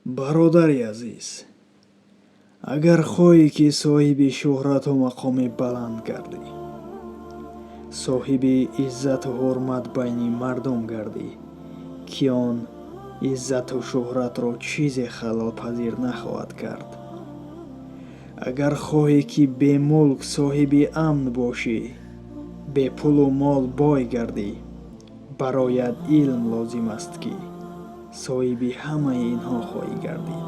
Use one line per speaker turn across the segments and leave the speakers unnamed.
Бародари азиз, агар хоҳӣ, ки соҳиби шӯҳрату мақоми баланд гардӣ, соҳиби иззату ҳурмат байни мардум гардӣ, ки он иззату шӯҳратро чизе халалпазир нахоҳад кард, агар хоҳӣ, ки бемулк соҳиби амн бошӣ, бепулу мол бой гардӣ, бароят илм лозим аст, ки соҳиби ҳамаи инҳо хоҳӣ гардид.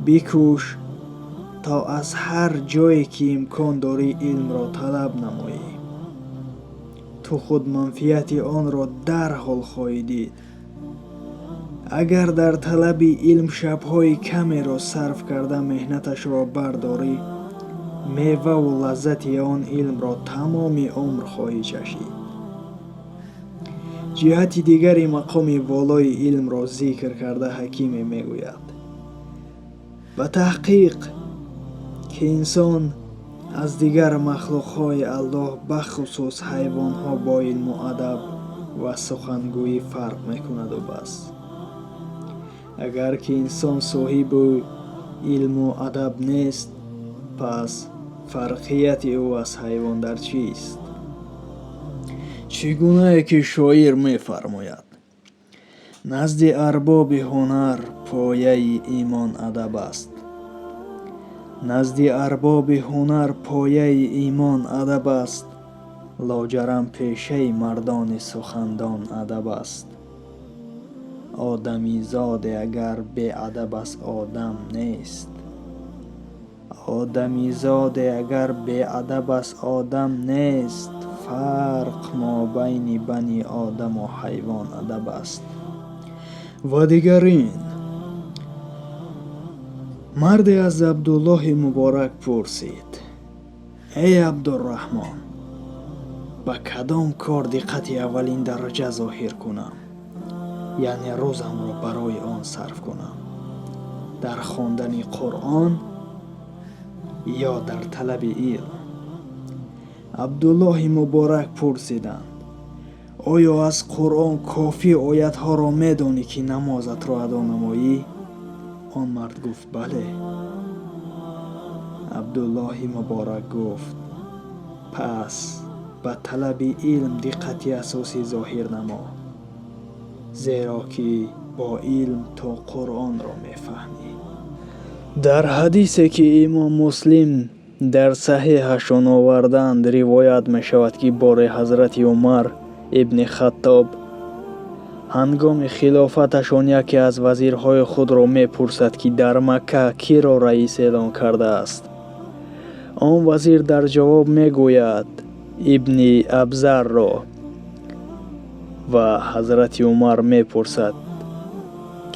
Бикӯш то аз ҳар ҷое ки имкон дорӣ илмро талаб намоӣ. Ту худ манфиати онро дарҳол хоҳӣ дид. Агар дар талаби илм шабҳои камеро сарф карда меҳнаташро бардорӣ, меваву лаззати он илмро тамоми умр хоҳӣ чашид. Ҷиҳати дигари мақоми волои илмро зикр карда ҳакиме мегӯяд: ба таҳқиқ ки инсон аз дигар махлуқҳои Аллоҳ, бахусус ҳайвонҳо, бо илму адаб ва сухангӯӣ фарқ мекунаду бас. Агар ки инсон соҳиби илму адаб нест, пас фарқияти ӯ аз ҳайвон дар чист? Чӣ гунае ки шоир мефармояд: назди арбоби ҳунар пояи имон адаб аст. Назди арбоби ҳунар пояи имон адаб аст. Лоҷарам пешаи мардони сухандон адаб аст. Одамизоде агар беадаб аст, одам нест. Одамизоде агар беадаб аст, одам нест. Фарқ мобайни бани одаму ҳайвон адаб аст. Ва дигар ин марде аз Абдуллоҳи Муборак пурсид: эй Абдурраҳмон, ба кадом кор диққати аввалин дараҷа зоҳир кунам, яъне рӯзамро барои он сарф кунам? Дар хондани Қуръон ё дар талаби илм? Абдуллоҳи Муборак пурсиданд: оё аз Қуръон кофӣ оятҳоро медонӣ, ки намозатро адо намоӣ? Он мард гуфт: бале. Абдуллоҳи Муборак гуфт: пас ба талаби илм диққати асосӣ зоҳир намо, зеро ки бо илм ту Қуръонро мефаҳмӣ. Дар ҳадисе, ки имом Муслим дар саҳеҳашон овардаанд, ривоят мешавад, ки боре ҳазрати Умар ибни Хаттоб ҳангоми хилофаташон яке аз вазирҳои худро мепурсад, ки дар Макка киро раис эълон кардааст. Он вазир дар ҷавоб мегӯяд: Ибни Абзарро. Ва ҳазрати Умар мепурсад: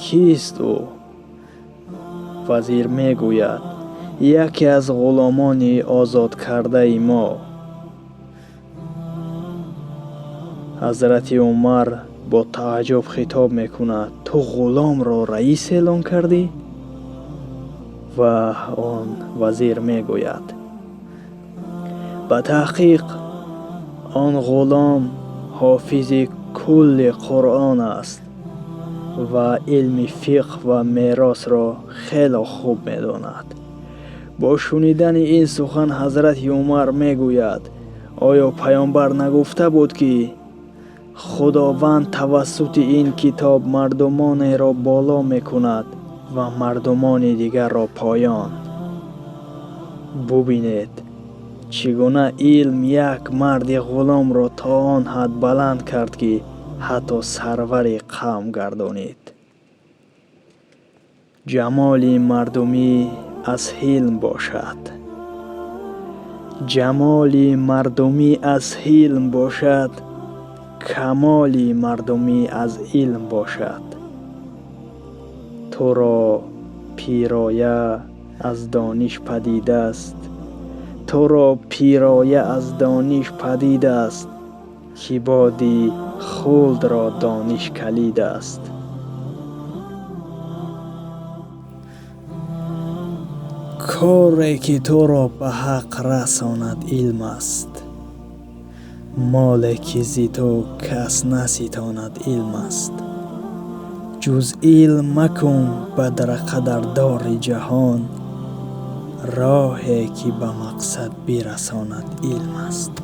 кист ӯ? Вазир мегӯяд: яке аз ғуломони озодкардаи мо. Ҳазрати Умар бо тааҷҷуб хитоб мекунад: ту ғуломро раис эълон кардӣ? Ва он вазир мегӯяд: ба таҳқиқ он ғулом ҳофизи кулли Қуръон аст ва илми фиқҳ ва меросро хело хуб медонад. Бо шунидани ин сухан ҳазрати Умар мегӯяд: оё паёмбар нагуфта буд, ки Худованд тавассути ин китоб мардумонеро боло мекунад ва мардумони дигарро поён? Бубинед, чӣ гуна илм як марди ғуломро то он ҳад баланд кард, ки ҳатто сарвари қавм гардонид. Ҷамоли мардумӣ аз ҳилм бошад. Ҷамоли мардумӣ аз ҳилм бошад, камоли мардумӣ аз илм бошад. Туро пироя аз дониш падид аст. Туро пироя аз дониш падид аст, ки боди хулдро дониш калид аст. Коре ки туро ба ҳақ расонад илм аст. Моле ки зи ту кас наситонад илм аст. Ҷуз илм макун бадрақа дар дори ҷаҳон, роҳе ки ба мақсад бирасонад илм аст.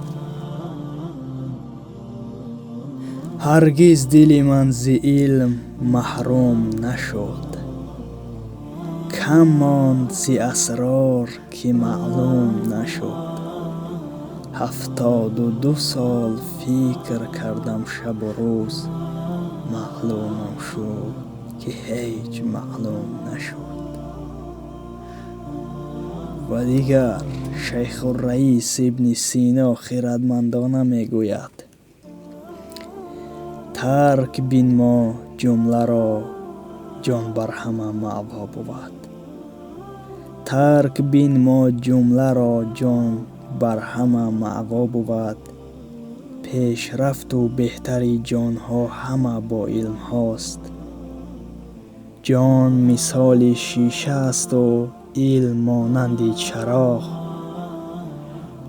Ҳаргиз дили ман зи илм маҳрум нашуд, кам монд зи асрор ки маълум нашуд. 72 сол фикр кардам шабу рӯз, маълумам шуд ки ҳеҷ маълум нашуд. Ва дигар Шайхурраис Ибни Сино хирадмандона мегӯяд: тарк бинмо ҷумларо, ҷон бар ҳама маъво бувад. Тарк бинмо ҷумларо, ҷон бар ҳама маъво бувад. Пешрафту беҳтари ҷонҳо ҳама бо илмҳост. Ҷон мисоли шиша асту илм монанди чароғ.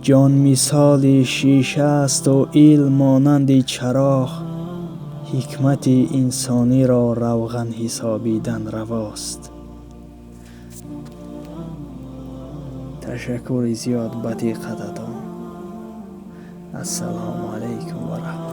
Ҷон мисоли шиша асту илм монанди чароғ. Ҳикмати инсониро равған ҳисобидан равост. Ташаккури зиёд ба диққататон. Ассалому алайкум ва раҳматуллоҳ.